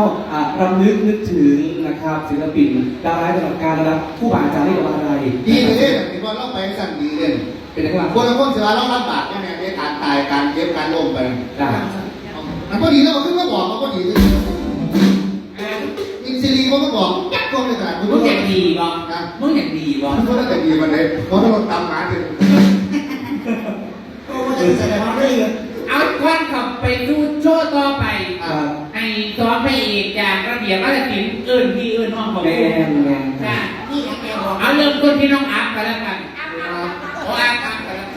ອ່າ ລຳລຶກນຶກເຖິງນະຄັບ ສິລະປິນດາວຮ້າຍຕະຫຼອດການລະດັບຄູບາອາຈານນີ້ກໍວ່າໄດ້. ດີເດ້ ເຫັນວ່າລາວໄປຊັ້ນດີເດ້. ເປັນຈັ່ງໃດ? ຄົນລະຄົນຊິວ່າລາວລຳບາກແນວໃດ ການຕາຍ ການເຈັບ ການລົ້ມໄປ. ຈ້າ. ອັນພໍດີລາວກໍຄືມາບອກວ່າພໍດີ. ອ່າ ອິນຊີລີບໍ່ມາບອກຈັກຄົນເລີຍຂະໜາດ ມຶງຢາກດີບໍ່? ນະ ມຶງຢາກດີບໍ່? ບໍ່ໄດ້ຢາກດີປານໃດ ເພາະລົດຕຳໝາເຖິງ. ໂອ້ ບໍ່ໄດ້ສະແດງວ່າເລີຍ. ເອົາ ກ່ອນເຂົ້າໄປສູ່ໂຊຕໍ່ໄປ ອ່າ ໃຫ້ສອງພະເອກຈາກລະບຽບວາລະສິນ ເອີ້ນພີ່ເອີ້ນນ້ອງເຂົ້າມາ. ແມ່ນ ແມ່ນ. ຈ້າ ນີ້ແຫຼະແມ່ນບໍ່? ເອົາ ເລີ່ມຕົ້ນທີ່ນ້ອງອັບກໍແລ້ວກັນ. ເອົາ ອັບ ອັບກໍແລ້ວ.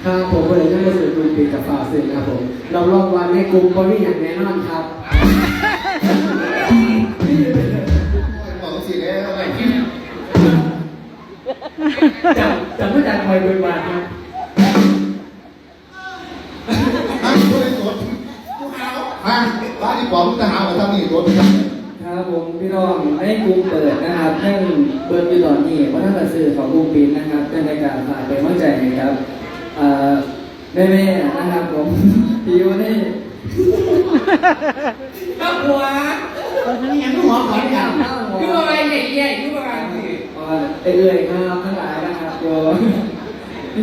ຄັບຜົມ ຜູ້ໃດຍັງບໍ່ຊື້ກຸ່ມປິດກໍຝາກຊື້ນະຄັບຜົມ. ຮັບຮອງວ່າໃນກຸ່ມບໍ່ມີຫຍັງແນ່ນອນຄັບ. ບອກຊິແລ້ວ ຈະ ຈະມາຈັດໃຫ້ເບິ່ງບາດນະ. ຮະ ຜູ້ໃດຕົດ? ກູຫາວ. ຮະ ວ່າທີ່ປອມ ກູຫາວວ່າຊ່ຳນີ້ຕົດ. ຄັບຜົມ ພີ່ນ້ອງໃນກຸ່ມເປີດນະຄັບ ຍັງເບິ່ງຢູ່ຕອນນີ້ ບໍ່ທັນໄດ້ຊື້ເຂົ້າກຸ່ມປິດນະຄັບ. ຈັ່ງໃດກໍຝາກເປັນກຳລັງໃຈໃຫ້ກັບ ເອີ ແມ່ໆ ນະຄັບຜົມ ທີ່ຢູ່ໃນ ຄອບຄົວ ອີຫຍັງ ຫົວຂອນກັນ ຄືວ່າແຍ່ໆ ຄືວ່າຊິ ເອີ ເອື້ອຍໆ ນະຄັບ ທັງຫຼາຍນະຄັບ ຢູ່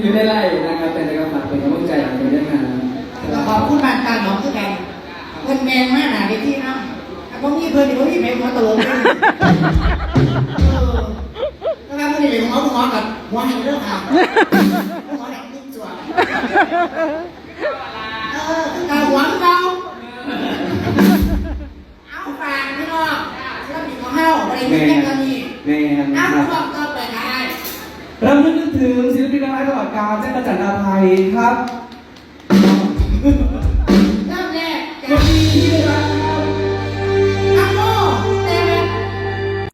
ຢູ່ໃນໄລນະຄັບ. ຈັ່ງໃດກໍຝາກເປັນກຳລັງໃຈໃຫ້ເດີນະຄັບ. ຂອບຄຸນບ້ານຕາໜອງຄືກັນ ເພິ່ນແບ່ງມາໜ້າເວທີນຳ. ຖ້າບໍ່ມີເພິ່ນນີ້ ບໍ່ມີໃຜຫົວຕະຫຼົກເລີຍ. ເອີ ແຕ່ວ່າມື້ນີ້ເປັນຫົວ ຫົວກັບຫົວໃຫ້ເດີຄ່ະ ຫົວໃຫ້ ເອີ ຄືເກົ່າ ຫົວຄືເກົ່າ. ເອົາ ຝາກພີ່ນ້ອງ ສິລະປິນຂອງເຮົາ ບໍ່ໄດ້ມີແຕ່ເທົ່ານີ້. ແມ່ນ ແມ່ນ ເອົາ ຄັບ ຮອບຕໍ່ໄປກໍໄດ້. ລຳລຶກນຶກເຖິງສິລະປິນດາວຮ້າຍຕະຫຼອດການ ຈັກກະຈັນ ດາໄພ ຄັບ.